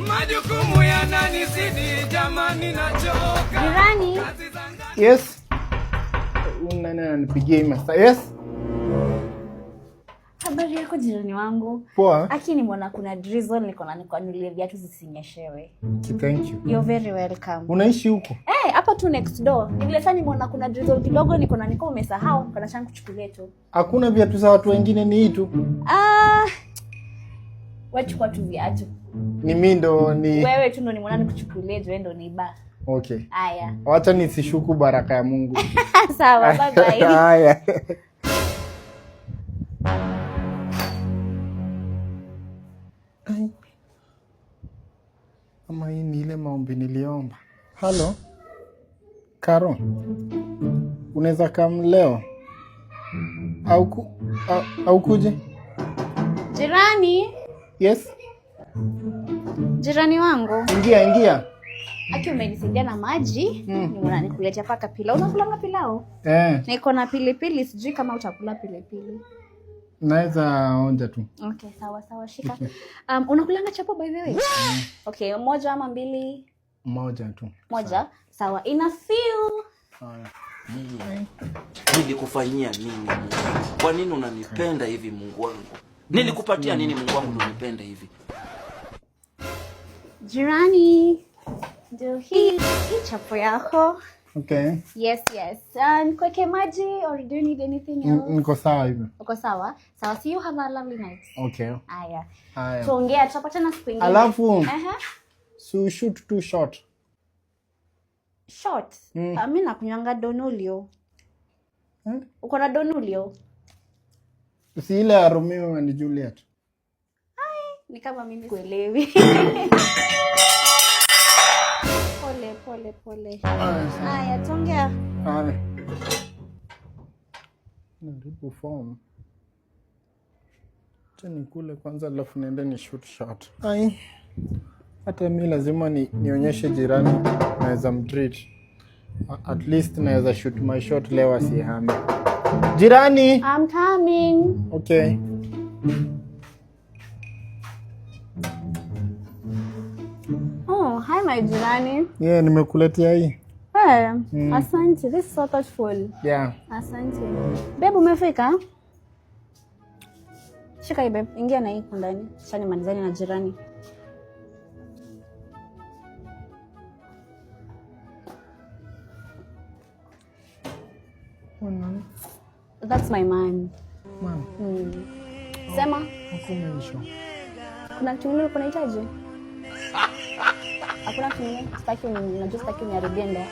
Majukumu yananizidi jamani, nachoka. Jirani. Yes. Huyu nani ananipigia hii masaa? Yes. Habari yako, jirani wangu? Poa. Aki nimeona kuna drizzle, niko na nikuanulie viatu zisinyeshewe. Thank you. You're very welcome. Unaishi huko? Eh, hapa tu next door. Ni vile sasa nimeona kuna drizzle kidogo, niko na niko umesahau, niko na chance kuchukulia tu. Hakuna viatu za watu wengine, ni hii tu. Ah. Wewe chukua tu viatu. Ni mimi ndo ni Wewe tu ndo nimeona nikuchukulie, juu wewe ndo ni ba. Okay. Aya. Wacha nisishuku baraka ya Mungu. Sawa, bye bye. Haya. Ai. Ama hii ni ile maombi niliomba. Halo. Karo. Unaweza come leo? Au kuje? Jirani, Yes. jirani wangu. Ingia, ingia. Aki umenisaidia na maji. Nimeona nikuletea paka pilau. Unakulanga pilau? Eh, Na iko na pilipili, sijui kama utakula pilipili. Naweza onja tu. Okay, sawa sawa, shika. Unakulanga chapo, by the way? Okay, moja ama mbili? Moja tu. Moja. Sawa, ina feel. Haya. Mungu, nilikufanyia nini Mungu? Kwa nini unanipenda hivi, Mungu wangu? Nilikupatia nini, Mungu wangu, ndio unipende hivi? Jirani, ndio hii chapo yako. Okay. Yes. Nikuweke maji or do you need anything else? Niko sawa hivyo. Uko sawa? Sawa, see you, have a lovely night. Okay. Aya. Haya. Tuongea, tutapatana siku ingine. Alafu Aha. so shoot two shot. Shot. Mi nakunywanga Donolio. Eh? Uko na Donolio? Si ile ya Romeo and Juliet. Ni kama mimi kuelewi. Pole pole pole. Haya, tuongea. Haya. Naribu form. Acha nikule kwanza alafu niende ni shoot shot. Ai. Hata mi lazima nionyeshe jirani naweza mtreat. At least naweza shoot my shot leo asihame. Jirani. I'm coming. Okay. Oh, hi my jirani. Yeah, nimekuletea hii. Hey, asante. This is so thoughtful. Yeah. Asante. Babe, umefika? Shika hii, babe. Ingia na hii huko ndani. Acha nimalizane na jirani. That's my man. Man, Sema, hakumention. Kuna kitu kingine ulikuwa unahitaji? Hakuna kitu kingine? Sitaki najua sitaki uniharibie ndoa.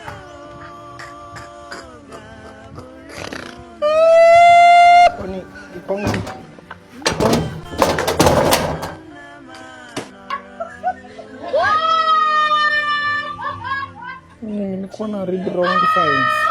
Kwani kwangu nilikuwa na read wrong signs.